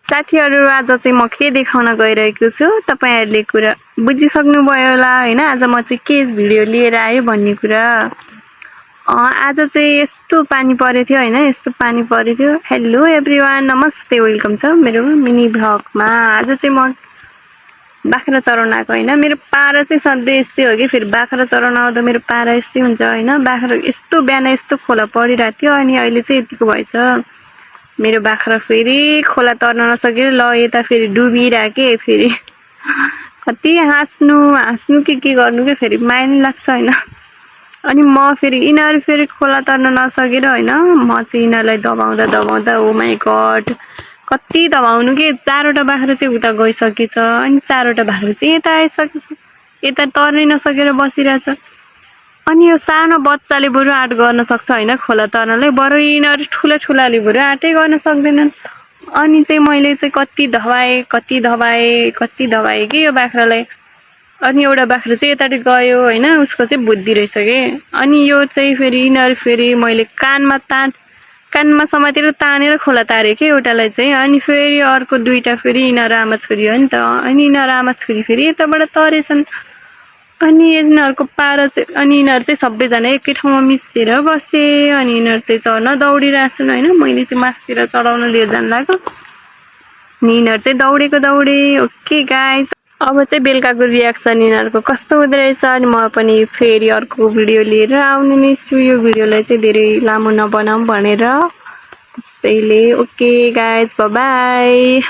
साथीहरु आज चाहिँ म के देखाउन गइरहेको छु तपाईहरुले कुरा बुझिसक्नु भयो होला हैन आज म चाहिँ के भिडियो लिएर आए भन्ने कुरा आज चाहिँ यस्तो पानी परेको थियो हैन यस्तो पानी परेको थियो हेलो एभ्रीवान नमस्ते वेलकम छ मेरो मिनी भ्लगमा आज चाहिँ म बाख्रा चराउन आएको हैन मेरो पारा चाहिँ सधैँ यस्तै हो कि फेरि बाख्रा चराउन आउँदा मेरो पारा यस्तै हुन्छ हैन बाख्रा यस्तो बिहान यस्तो खोला परिरहेको थियो अनि अहिले चाहिँ यतिको भएछ मेरो बाख्रा फेरि खोला तर्न नसकेर ल यता फेरि डुबिराके फेरि कति हाँस्नु के गर्नु के फेरि माया नि लाग्छ हैन अनि म फेरि यिनीहरु फेरि खोला तर्न नसकेर हैन म चाहिँ यिनीहरुलाई दबाउँदा ओ माय गॉड कति दबाउनु के चारवटा बाख्रा चाहिँ उता गइसकेछ अनि चारवटा बाख्रा चाहिँ यता आइसकेछ यता तर्नै नसकेर बसिरहेछ अनि यो सानो बच्चाले बरु आँट गर्न सक्छ हैन खोला तर्नलाई बरु यिनीहरु ठुलाले बरु आँटै गर्न सक्दैनन् अनि चाहिँ मैले चाहिँ कति दबाए के यो बाख्रालाई अनि एउटा बाख्रा चाहिँ यताबाट गयो हैन उसको चाहिँ बुद्धि रहेछ के अनि यो चाहिँ फेरि यिनीहरु फेरि मैले कानमा समातेर तानेर खोला तारे के एउटालाई चाहिँ अनि फेरि अर्को दुईटा फेरि यिनीहरु आमा छोरी हो नि त अनि यिनीहरु आमा छोरी फेरि यताबाट तरेछन् अनि यिनीहरुको पारा चाहिँ अनि यिनीहरु चाहिँ सबैजना एकै ठाउँमा मिसेर बसे अनि यिनीहरु चाहिँ चढ्न दौडिरहेछन् हैन मैले चाहिँ मासतिर चढाउन लिएर जान लाग्यो अनि यिनीहरु चाहिँ दौडे ओके गाइज अब चाहिँ बेलुकाको रियाक्सन यिनीहरुको कस्तो हुँदै रहेछ अनि म पनि फेरि अर्को भिडियो लिएर आउने नै छु यो भिडियोलाई चाहिँ धेरै लामो नबनाऊँ भनेर त्यसैले ओके गाइज बाइ बाइ